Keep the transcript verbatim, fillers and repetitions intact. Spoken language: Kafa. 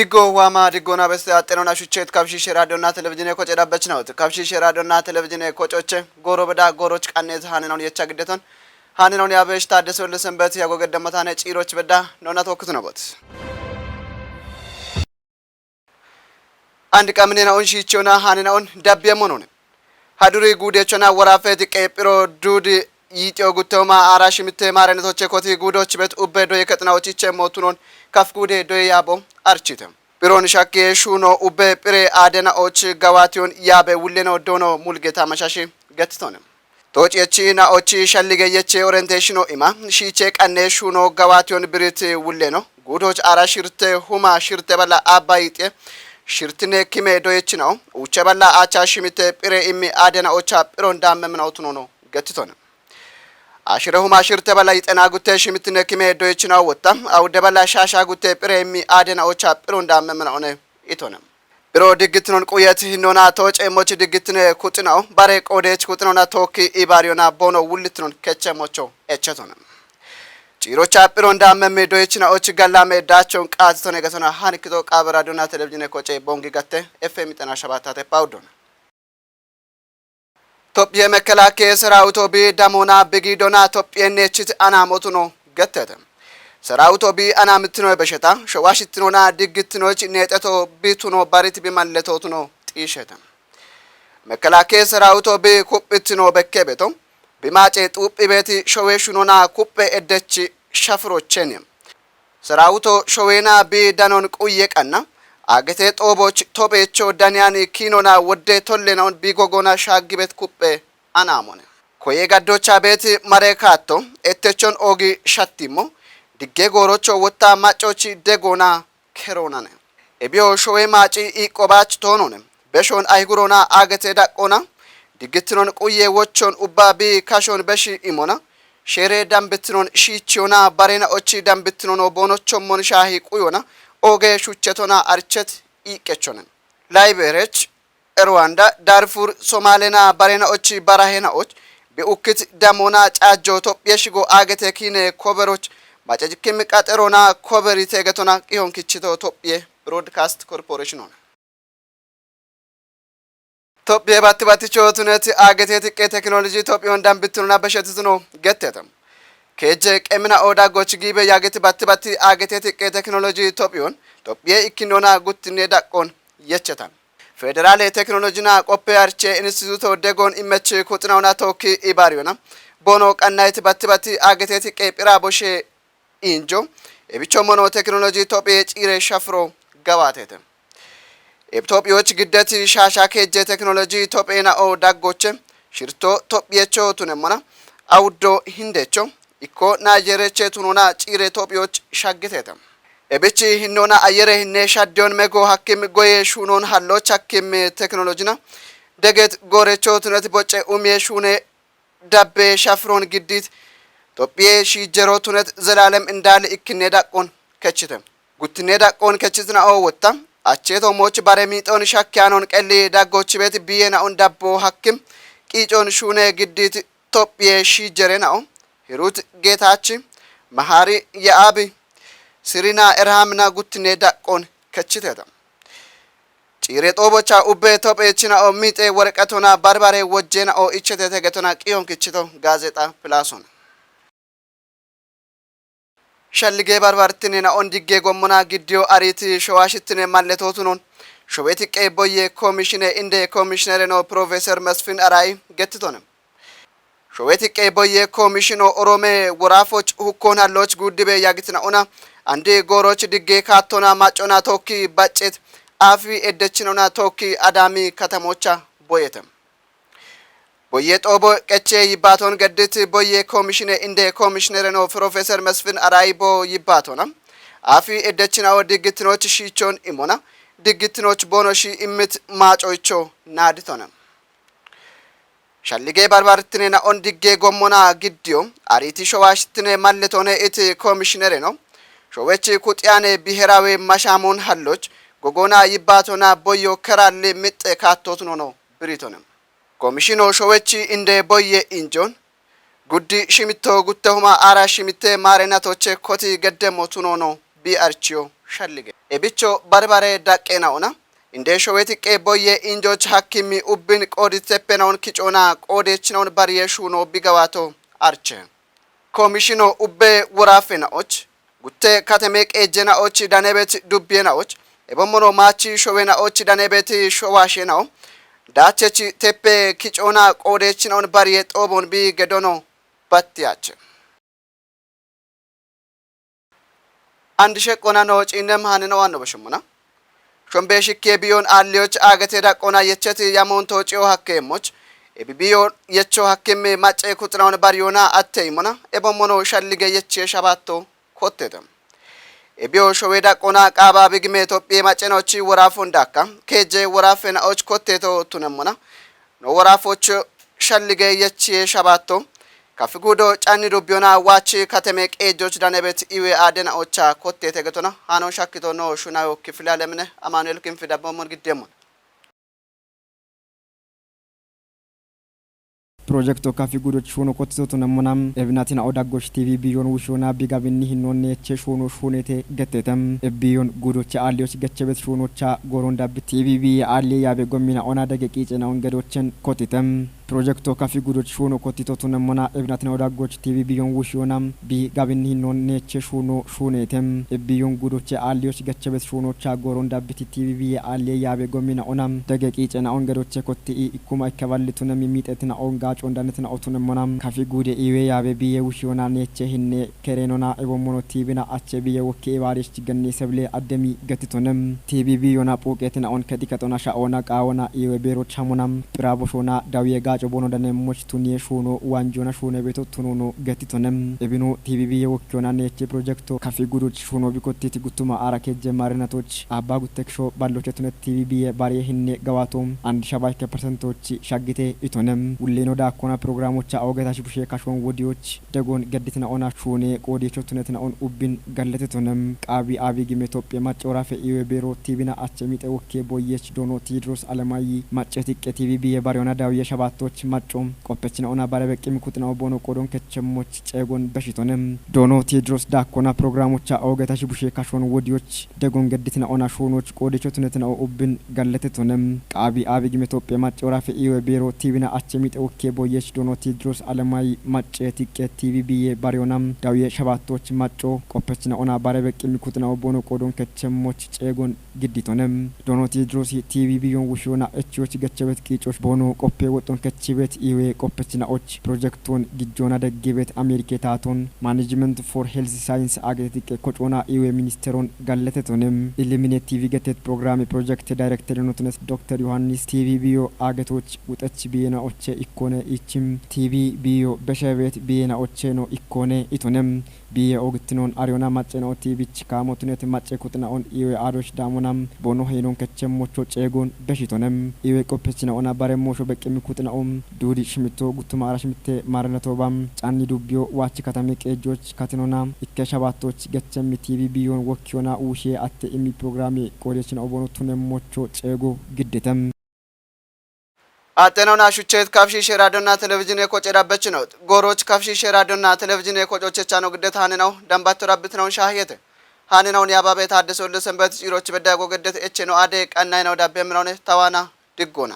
Diggo waama diggoona beste axxenona shuchcheet kabshiishe raadiyonna televizhine koce dhabbechinawut. Kabshiishe raadiyonna televizhine kocoche gooro beda gooroch qanneet haanenawun yecha giddeton. Haanenawun yaabesh taaddese welle senbet yago geddemmatane ciiroch bedda nona tookkituna boot. Andi qaminenawun shiichiyona haanenawun dabbiyemmonone. Haduri guudechona worafe diqqe phiro duudi yiixiyo gutteoma aara shimitte maarenetoche koti guudoch bet ubbe doye kexinawochiche mootunon kaf guude doye yaabo archite. Phiron shakkiye shuuno ubbe phire aadena och gawatiyon yaabe wulleno doono mulgeta mashashi gettitone. Tooci yechi na ochi shallige yeche orientation o ima shiche qanne shuno gawation birit wulleno gudoch ara shirte huma shirte balla abba yixe shirtine kime doyechinao uche balla acha shimite phire immi adena ocha phiron damme mina utunono getitone. Ashire huma shirte balla yixena gutte shimitine kime doyechinao wotta awude balla shasha gutte phire immi adena ocha phiron damme mina one itone. Biro diggitinon quyet hinona tooce moch diggitine kuxinao bare qoodech kuxinona tookki ibariyona bono wullitinon keche mocho echetona. Ciirocha phiron dammemme doyechina och gallame dachon qaatitone getona hanikito qaabera duna televizhine koce bongi gatte F M xena shabatate pawudona. Tophiye mekelakke serawuto bi damona bigi dona tophiye neechit ana motuno gettete. Serawuto bi ana mitino besheta showa shittinona diggitinoch neexeto bi tuno barit bi malleto tuno xiishete. Mekelakke serawuto bi kuphitino bekke beto bi maace xuuphi beeti showe shunona kuphe eddechi shafirocheni. Serawuto showena bi danon quye qanna agete xooboch tophecho daniyani kiinona wodde tollenaon bi gogona shaaggibet kuphe anamone. Koye gaddocha beeti mare kaatto ettechon oogi shattimmo digge goorocho wotta macochi degona keronane. Ebiyo showe maaci iqqobach toonone beshon ayhugurona agete daqqona diggitinon quye wochon ubba bi kashon beshi imona shere dambitinon shiichiyona barena ochi dambitinono boonochommon shaahi quyona oge shuchetona archet iqqechonen. Layberech Rwanda, Darfur, Somalena barena ochi barahena och bi ukkit damona caajjo tophiye shigo agete kiine koberoch macajikkim qaxerona koberite getona qihon kichito tophiye Broadcast Corporation ona. Tophiye batti batti chootuneti agete tiqqe teknoloji tophiyon dambittunona beshetituno gettete. Keje qemina oda goch gibe yageti batti batti agete tiqqe teknoloji tophiyon tophiye ikkinona guttinne daqqon yechetan. Federale teknolojina qoppe arche instituto degon imechi kuxinauna tookki ibariyona. Bono qannayt batti batti agete tiqqe phira boshe injo ebicho mono teknoloji tophiye ciire shafiro gawatete. Etophiyoch giddeti shaasha keejje teknoloji tophena o daggoche shirto tophiyecho tunemmona awuddo hindecho ikko naajereche tunona ciire tophiyoch shaggitete. Ebichi hinnona ayere hinne shaddiyon mego hakkim goye shunon halloch hakkim teknolojina deget goorecho tunet bocce umiye shune dabbe shafiron giddit tophiye shiijjero tunet zelalem indale ikkinne daqqon kechite. Guttinne daqqon kechitina o wotta acheto moch bare miixon shakkiyanon qelli daggochibet biye na'on dabbo hakkim qiicon shuune giddit tophiye shiijjere na'o hirut geetachi mahari ya'abi sirina erhamina guttinne daqqon kechiteta. Ciire xoobocha ubbe tophe china'o mixe worqetona barbare wojjena'o ichetete getona qiyon kichito gaazexa pilason. Shallige barbartine na'on digge gommona giddiyo ariti showashittine malletotunon showetiqqe boye komishine inde komishinere no profeser Mesfin Aray gettitone. Showetiqqe boye komishino orome worafoch hukkon halloch guddibe yagitina ona andi gooroch digge kaattona macona tookki baccet afi eddechinona tookki adami katamocha boyete. Boye xoobo qeche yibbaton geddit boye komishine inde komishinere no profeser Mesfin Aray bo yibbatona afi eddechinawo diggitinoch shiichon imona diggitinoch bono shi immit maacoicho naaditona. Shallige barbartine na'on digge gommona giddiyo ariti showashittine malletone iti komishinere no showechi kuxiyane biherawe mashamon halloch gogona yibbatona boyo keralli mixxe kaattotunono biritone. Komishino showechi inde boye injon guddi shimitto gutte huma ara shimitte maarenatoche koti geddemo tunono bi archiyo shallige. Ebicho barbare daqqe naona. Inde showeti qe boye injoch hakimi ubbin qoodit teppe naon kichona qoodech naon bariye shuno bigawato arche. Komishino ubbe worafe naoch. Gutte kateme qeejje naoch danebet dubbiye naoch. Ebommono maachi showe naoch danebet showashe nao. Dachech teppe kichona qoodech naon bariye xobon bi gedono battiyache. Andi sheqqona no ciinnem haneno anno bashimuna. Shombe shikke biyon alliyoch agete daqqona yecheti yamon to ciyo hakke emmoch. Ebi biyon yecho hakkemme macce kuxiraun bariyona atte imona. Ebommono shallige yeche shabatto kottete. Ebiyo showe daqqona qaba bigime Tophiye maccenochi worafon dakka. Keje worafen och kotteto tunemmona. No worafoch shallige yeche shabatto. Kafigudo canni dubbiyona wachi kateme qeejjoch danebet iwe aadena ocha kottete getona. Hanon shakkito no shunayo kifile alemne Amanuel Kinfi dabbomon giddemon. Projekto kafi gudoch shuno kottito tunemona. Ebinatina odaggoch T V biyon wushona bigabinni hinonne che shuno shunete gettetem. Ebbiyon gudoche alliyoch gechebet shunocha goron dabbi T V bi alliye yabe gommina ona dege qiicena on gedochen kottitem. Projekto kafi gudoch shuno kottito tunemona. Ebinatina odaggoch T V biyon wushona bigabinni hinonne che shuno shunetem. Ebbiyon gudoche alliyoch gechebet shunocha goron dabbiti T V bi alliye yabe gommina ona dege qiicena on gedoche kotti i kuma ikkaballi tunem mixetina on gaacon danetina otunemona. Kafi gude iwe yabe biye wushiyona neche hinne kerenona ebommono tibina ache biye wokke ibarich genne seble addemi getitonem. T V biyona puqetina on kedi katona sha'ona qaona iwe bero chamonam. Bira boshona dawiye gaaco bono dane moch tuniye shuno wanjona shune beto tunono getitonem. Ebino T V biye wokkiyona neche projekto kafi gudoch shuno bikottiti guttuma ara keje marinatoch abba guttek sho balloche tunet T V biye bariye hinne gawato and shabayke persentoch shaggite itonem. Wulleno dakkona programocha ogeta shibushe kashon wodiyoch degon gedditina ona shune qodicho tunetina on ubbin galletitonem. Qabi abi gime Tophiye maccorafe iwe bero tibina ache mixe wokke boyech dono Tidros Alemayi maccetikke T V biye bariyona dawiye shabattoch macco qoppechina ona bare beqqim kuxina obono qodon kechemmoch ceegon beshitonem. Dono Tidros dakkona programocha ogeta shibushe kashon wodiyoch degon gedditina ona shunoch qodicho tunetina o ubbin galletitonem. Qabi abi gime Tophiye maccorafe iwe bero tibina ache mixe wokke boyech dono Tidros Alemayi maccetikke T V biye bariyona dawiye shabattoch macco qoppechina ona bare beqqim kuxina obono qodon kechemmoch ceegon gidditonem. Dono Tidros T V biyon wushiyona echiyoch gechebet qiicoch bono qoppe woxxon kechibet iwe qoppechina och projekton gijjona deggibet Amerike taaton Management for Health Science agetetikke kocona iwe ministeron galletetonem. Illuminate T V getet programe project director notunes Doktor Yohannis T V biyo agetoch wuxech biyena oche ikkone ichim T V biyo beshebet biyena ocheno ikkone itonem. Biye ogittinon ariyona maccena oti bich kamotunet macce kuxina on iwe adoch damonam bono henon kechem mocho ceegon beshitonem. Iwe qoppechina ona bare mosho beqqimi kuxina om dudi shimito guttuma ara shimitte maranatobam canni dubbiyo wachi katami qeejjoch katinona ikke shabattoch gechemmi T V biyon wokkiyona uushiye atte imi programe qodechina obono tunem mocho ceego giddetem. Axenona shuchet kafshishe radiona televizhine koce dabbechinot. Goroch kafshishe radiona televizhine kocoche chano giddet hanenau dambatto dabbitinaun shahiyete. Hanenau ni ababe taddeso le sembet ciroch bedda go giddet echeno ade qannayinau dabbe minone tawana diggona.